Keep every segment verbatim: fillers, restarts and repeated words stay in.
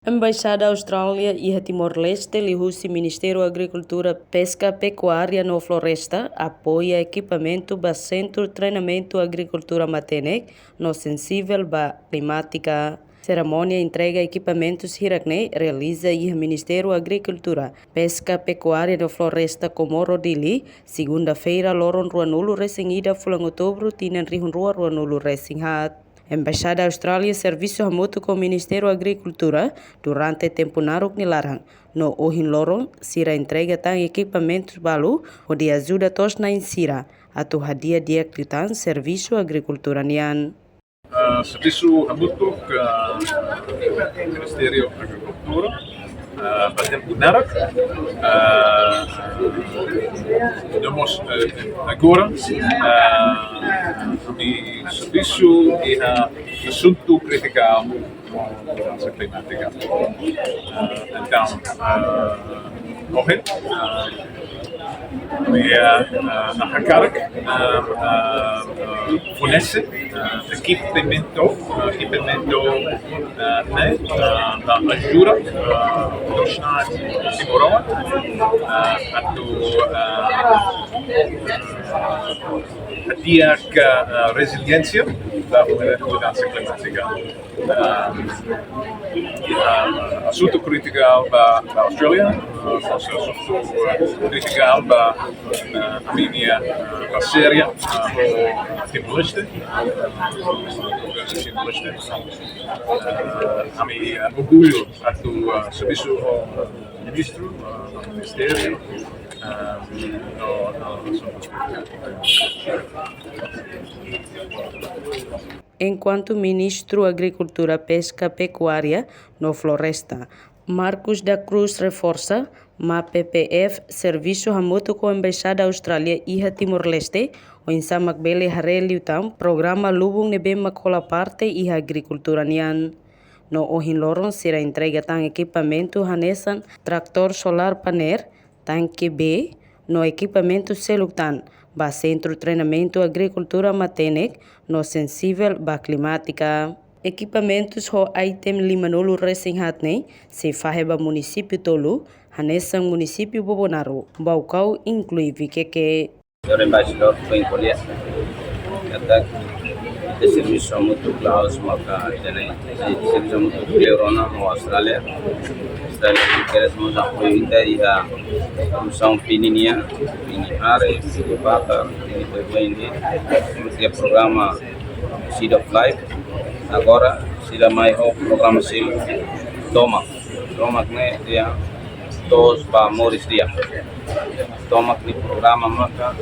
Embaixada Austrália iha Timor-Leste liuhusi Ministériu Agrikultura, Peska, Pekuária no Floresta apoia ekipamentu ba Sentru Treinamentu Agrikultura Matenek no Sensivel ba Klimátika. Serimónia entrega ekipamentus hirak-ne'e realiza iha Ministériu Agrikultura, Peska, Pekuária no Floresta Comoro, Dili, segunda-feira, loron ruanulu resin ida fulan Outubru, tinan rihun rua ruanulu resin haat. Embaixada Austrália servisu hamutuk ho Ministériu Agrikultura durante tempu naruk nia laran, no ohin loron sira entrega tan ekipamentus balu hodi ajuda to'os-na'in sira atu hadi'a di'ak liután servisu agrikultura nian. Ah, servisu hamutuk ho Ministériu Agrikultura, ah, ba tempu naruk, ah, no mós, eh, agora, ah, ami servisu iha asuntu kritikál mudansa klimátika. Ah, entaun, ah, ohin, ah, ami, ah, ah, hakarak, ah, ah, fornese, ah, ekipamentu, ah, ekipamentu, ah, ne'e, ah, ba ajuda, ah, to'os-na'in timoroan, ah, atu, ah, hadi'a, ah, reziliénsia ba mudansa klimátika. Ah, ah, asuntu kritikál ba, ba Austrália, ah, asuntu, ah, kritikál ba, ah, ami-nia, ah, parseria, ah, ho Timor-Leste, ah, Timor-Leste. Ah, ami, ah, orgullu atu, ah, servisu ho ministru, ah, ministériu, ah, no, no, no. Enkuantu Ministru Agrikultura, Peska, Pekuária no Floresta, Marcos da Cruz reforsa, MAP-PF servisu hamutuk ho Embaixada Austrália iha Timor-Leste oinsá mak bele haree liután programa lubun ne'ebé mak hola parte iha agrikultura nian. No ohin loron sira entrega tan ekipamentu hanesan tratór solár painel, tanke bee, no ekipamentu seluk tan ba Sentru Treinamentu Agrikultura Matenek no Sensivel ba Klimátika. Ekipamentus ho item limanulu resin haat ne'e sei fahe ba munisípiu tolu, hanesan munisípiu Bobonaro, Baucau, inklui Viqueque. Señór Embaixadór foin ko'alia katak ita servisu hamutuk la'ós maka ita-nia, servisu hamutuk kleur ona ho Austrália. Austrália interese mós apoiu ita iha produsaun fini nian, fini hare, fini bakar, fini boi-boi nian. Iha programa Seed of Life. Agora sira mai ho programa seluk, Tomak. Tomak ne'e iha to'os ba moris di'ak. Tomak nia programa maka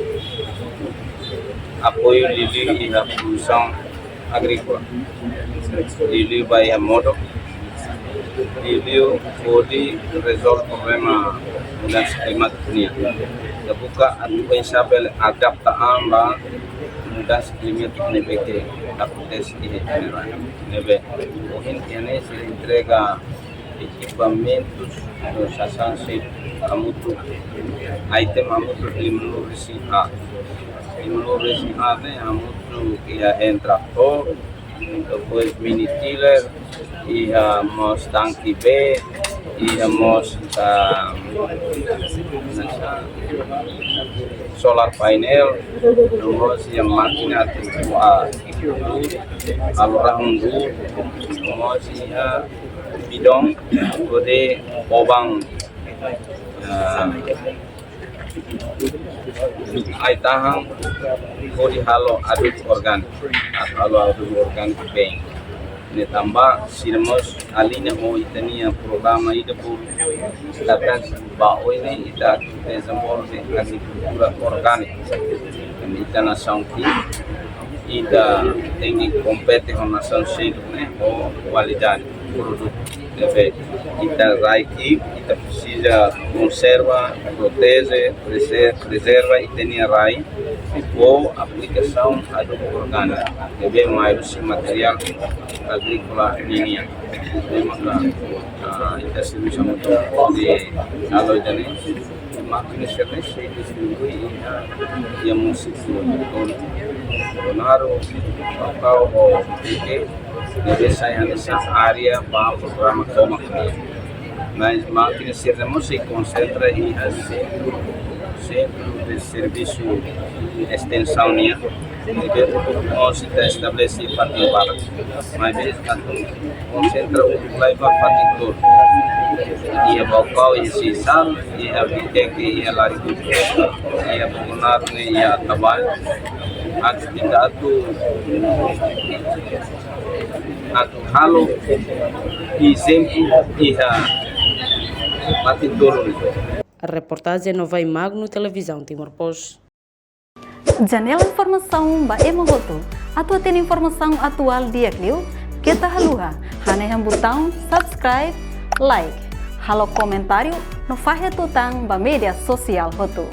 apoiu liuliu iha produsaun agríkola. Liuliu ba iha modok, liuliu hodi rezolve problema mudansa klimátika nian. Ita buka atu oinsá bele adapta an ba mudansa klimátika ne'ebé ke akontese iha ita-nia rain. Ne'ebé ohin iha ne'e sira entrega ekipamentus no sasán seluk hamutuk, item hamutuk limanulu resin haat. Limanulu resin haat ne'e hamutuk iha tratór, depois mini tiller, iha mós tanke bee, iha mós, ah, solar panel, no mós iha mákina atu, ah, halo rahun duur, no mós iha bidoun hodi oban, ah, ai-tahan hodi halo adubu orgániku, atu halo adubu orgániku bem. Ne'e tanba sira mós aliña ho ita-nia programa ida pun, katak ba oin ne'e ita atu dezenvolve agrikultura orgánika. Ita nasaun ki'ik, ita tenke kompete ho nasaun seluk ne'e ho kualidade produtu. Ne'ebé ita rai ki'ik, ita presiza konserva, proteje, prese-, prezerva ita-nia rai ho aplikasaun adubu orgániku. Ne'ebé mai husi materiál agríkola ninian. Ne'e maka, ah, ita servisu hamutuk hodi halo ida-ne'e. Mákina sira-ne'e sei distribui iha, iha munisípiu Bobonaro, Baucau ho Viqueque, ne'ebé sai hanesan área ba programa Tomak. Mas mákina sira mós sei konsentra iha sentru, sentru de servisu estensaun nian. Ne'ebé mós ita estabelese fatin barak. Maibé atu konsentra uluk lai ba fatin tolu. Iha Baucau, iha Seixal, iha Viterbi, iha Lariku, iha Bobonaro, iha Atabae. Atu ita atu atu halo ezemplu iha fatin tolu. Reportajen Novai Magno, Televizaun Timor Post. Janela informasaun ba ema hotu. Atu hatene informasaun atuál di'ak liu, keta haluha hanehan butaun subscribe, like, halo komentáriu no fahe tutan ba média sosiál hotu.